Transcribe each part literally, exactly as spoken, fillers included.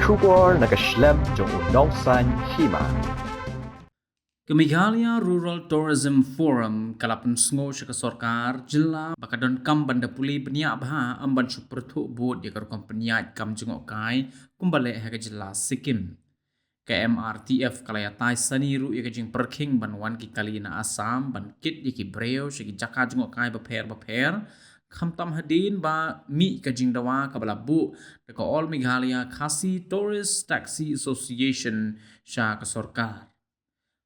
Khubor na ka shlem jong u nongsaiñ hima. Ka Meghalaya Rural Tourism Forum ka la pynsngew sha ka sorkar jylla ba ka donkam ban da pule bniah bha, ym ban shu pyrthuh bud ïa ka rukom pynïaid kam jngohkai kumba leh ha ka jylla Sikkim. Ka M R T F ka la ïatai sani ruh ïa ka jingpyrkhing ban wan ki kali na Assam ban kit ïa ki briew sha ki jaka jngohkai bapher bapher, khamtam hadien ba mih ka jingdawa kaba la buh da ka All Meghalaya Khasi Tourist Taxi Association sha ka sorkar.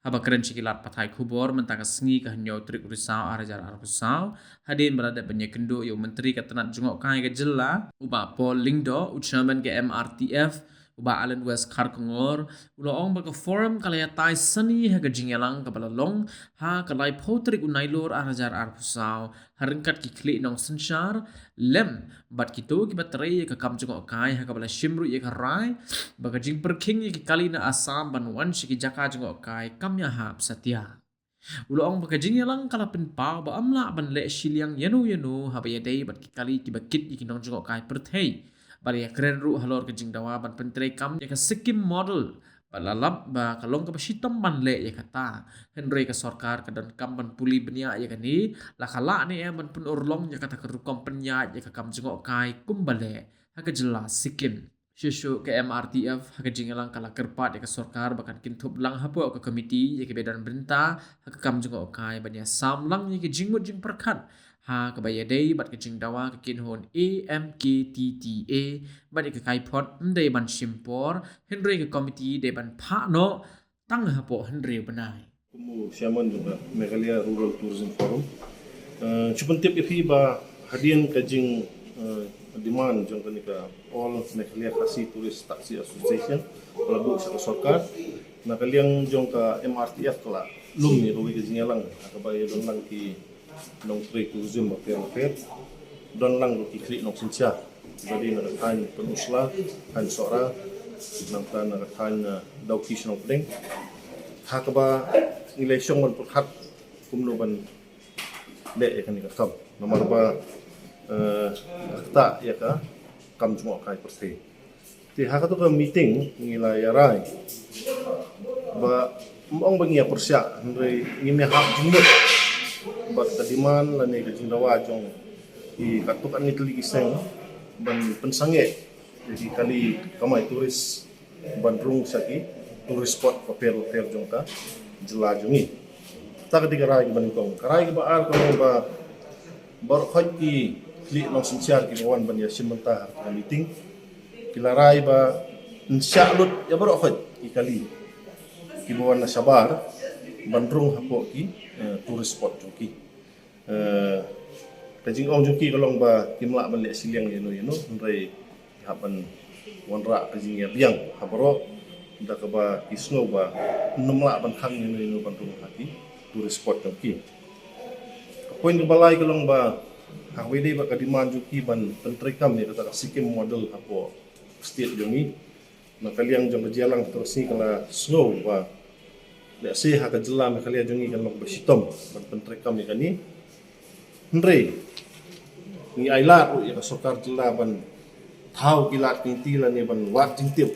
Haba kren sha ki lad pathai khubor mynta ka sngi, ka hynñiew tarik u Risaw ar hajar arphew saw, hadien ba la dep ban ïakynduh ïa u Myntri ka tnat jngohkai ka jylla, u Bah Paul Lyngdoh, u Chairman ka M R T F, u Bah Alan West Kharkongor, u la ong ba ka forum ka la ïatai sani ha ka jingïalang kaba la long ha ka laiphew tarik u Nailur ar hajar arphew saw, ha ryngkat ki khlieh nongsynshar lem bad kito kiba trei ïa ka kam jngohkai, ha kaba la shim ruh ïa ka rai ba ka jingpyrkhing ïa ki kali na Assam ban wan sha ki jaka jngohkai kam ïahap satia. U la ong ba ka jingïalang ka la pynpaw ba ym lah ban leh shiliang ïano ïano haba ïadei bad ki kali kiba kit ïa ki nongjngohkai pyrthei. Ba la ïakren ruh halor ka jingdawa ban pyntreikam ïa ka Sikkim model, ba la lap ba ka long kaba shitom ban leh ïa kata. Hynrei ka sorkar ka donkam ban pule bniah ïa kane, la ka lah ne em ban pynurlong ïa kata ka rukom pynïaid ïa ka kam jngohkai kumba leh ha ka jylla Sikkim. Shuh shuh ka M R T F ha ka jingïalang ka la kyrpad ïa ka sorkar ba kan kynthup lang hapoh ka komiti ïa kiba don bynta ha ka kam jngohkai ban ïasam lang ïa ki jingmut jingpyrkhat ha kaba ïadei bad ka jingdawa ka kynhun A M K T T A, bad ïa ka kaiphod ym dei ban shim por, hynrei ka komiti dei ban phah noh tang hapoh hynriew bnai. Kum u chairman jong ka Meghalaya Rural Tourism Forum, eh, shu pyntip ïa phi ba hadien ka jing, eh, demand jong kane ka All Meghalaya Khasi Tourist Taxi Association, ka la buh sha ka sorkar, na ka liang jong ka M R T F ka la lum ïa kawei ka jingïalang ha kaba ïadon lang ki nongtrei tourism bapher bapher, don lang ruh ki khlieh nongsynshar ba dei na ka thaiñ Pynursla, thaiñ Sohra, nangta na ka thaiñ, eh, Dawki Shnong Pdeng. Ha kaba ngi la shong ban pyrkhat kumno ban leh ïa kane ka kam, namar ba, eh, ka ktah ïa ka kam jngohkai pyrthei. Te ha kato ka meeting ngi la ïarai ba, ym ong ba ngi ïa pyrshah, hynrei ngim ïahap jingmut bad ka demand lane ka jingdawa jong ki katto katne tylli ki seng ban pynsangeh ïa ki kali kamai tourist ban rung sha ki tourist spot bapher bapher jong ka jylla jong ngi. Kata ka dei ka rai kaba nyngkong. Ka rai kaba ar ka long ba baroh khoit ki khlieh nongsynshar kiba wan ban ïashim bynta ha ka meeting, ki la rai ba yn shah lut ïa baroh khoit ki kali kiba wan na shabar ban rung hapoh ki, eh, tourist spot jong ki. Eh, ka jingong jong ki ka long ba kim lah ban leh shiliang ïano ïano, hynrei ki hap ban wanrah ka jingïabiang ha baroh da kaba ki sngew ba ym lah ban khang ïano ïano ban rung ha ki tourist spot jong ki. Ka point kaba lai ka long ba ha kaba ïadei bad ka demand jong ki ban pyntreikam ïa kata ka Sikkim model hapoh state jong ngi, na ka liang jong ka jingïalang ha kato ka sngi ka la sngew ba lehse ha ka jylla Meghalaya jong ngi kan long kaba shitom ban pyntreikam ïa kane. Hynrei ngi ailad ruh ïa ka sorkar jylla ban thaw ki lad ki lynti lane ban wad jingtip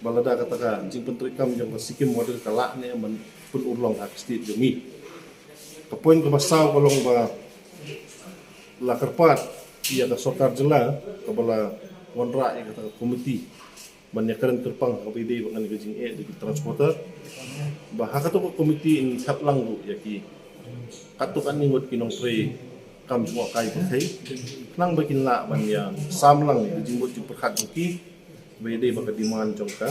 ba lada kata ka jingpyntreikam jong ka Sikkim model ka lah ne em ban pynurlong ha ka state jong ngi. Ka point kaba saw ka long ba la kyrpad ïa ka sorkar jylla kaba la wanrah ïa kata ka komiti ban ïakren kyrpang ha kaba ïadei bad kane ka jingeh da ki transporter, ba ha kato ka komiti yn thep lang ruh ïa ki katto katne ngut ki nongtrei kam jngohkai pyrthei, khnang ba kin lah ban ïasam lang ïa ka jingmut jingpyrkhat jong ki ba ïadei bad ka demand jong ka,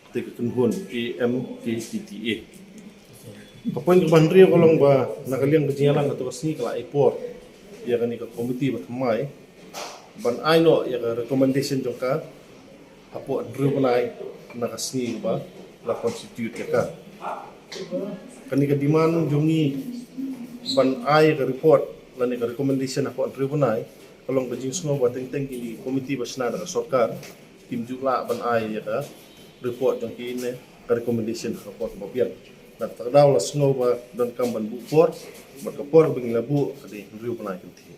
te ka kynhun A M K T T A. Ka point kaba hynriew ka long ba na ka liang ka jingïalang kato ka sngi ka la ai por ïa kane ka komiti ba thymmai ban ai noh ïa ka recommendation jong ka hapoh hynriew bnai na ka sngi ba la constitute ïa ka. Kane ka demand jong ngi ban ai ka report lane ka recommendation hapoh hynriew bnai ka long ka jingsngew ba teng teng kine ki komiti ba shna da ka sorkar kim ju lah ban ai ïa ka report jong ki ne ka recommendation ha ka por kaba biang. Na kata ka daw la sngew ba donkam ban buh por, bad ka por ba ngi la buh ka dei hynriew bnai kynthih.